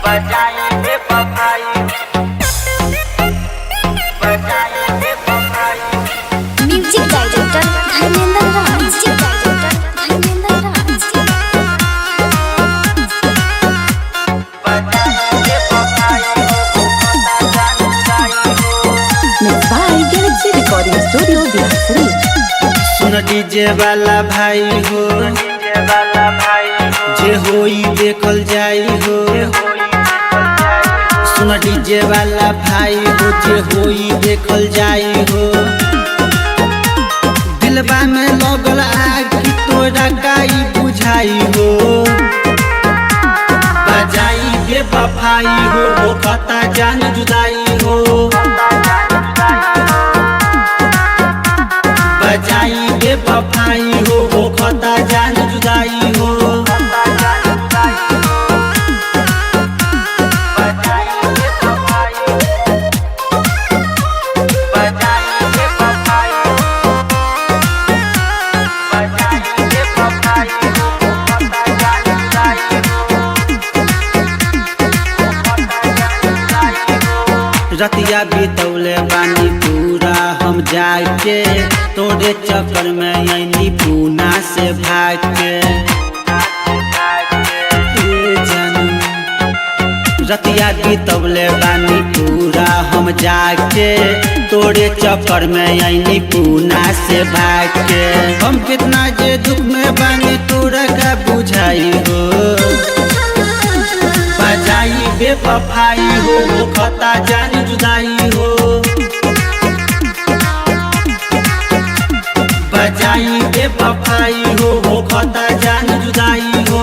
बजाई बेवफाई, बजाई बेवफाई। Music director Dharmendra Raj, music director Dharmendra Raj. बजाई बेवफाई हो पता जान जुदाई हो। Mixed by Galaxy Recording Studio, Bihar. सुन डीजे वाला भाई हो, डीजे वाला भाई हो, जे होई देखल जाई हो। सुन डीजे वाला भाई हो, जे होई देखल जाई हो। दिलबा में लगल आग की तोरा काई बुझाई हो। बजाई बेवफाई हो, होखता जान जुदाई हो। बजाई बेवफाई हो, होखता जान जुदाई हो। रतिया बितौले बानी पूरा हम जाके, तोरे चक्कर में ऐनी पूना से भाग के। ए जानू, रतिया बितौले बानी पूरा हम जाके, तोरे चक्कर में ऐनी पूना से भाग के। हम कितना जे दुख में बानी तोरा का बुझाई हो। बजाई बेवफाई हो, होखता जान जुदाई हो। बजाई बेवफाई हो, होखता जान जुदाई हो।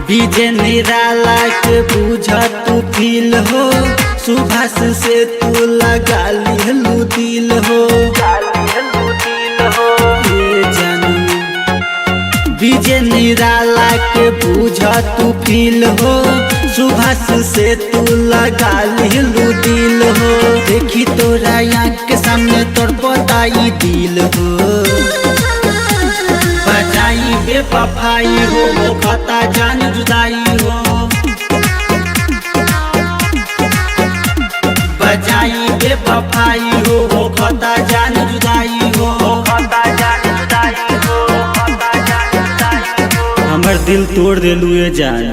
बीजे निराला के बुझ तू फील हो, सुभाष से तू लगा लिहलू दिल हो। ए जानू, बीजे निराला के बुझ तू फील हो, सुभाष से तू लगा लिहलू दिल हो। देखी तोरा आँख के सामने तोर बताई दिल हो। बजाई बेवफाई हो, होखता जान जुदाई हो। बजाई बेवफाई हो, होखता जान जुदाई हो। हमर दिल तोड़ देलू ए जान।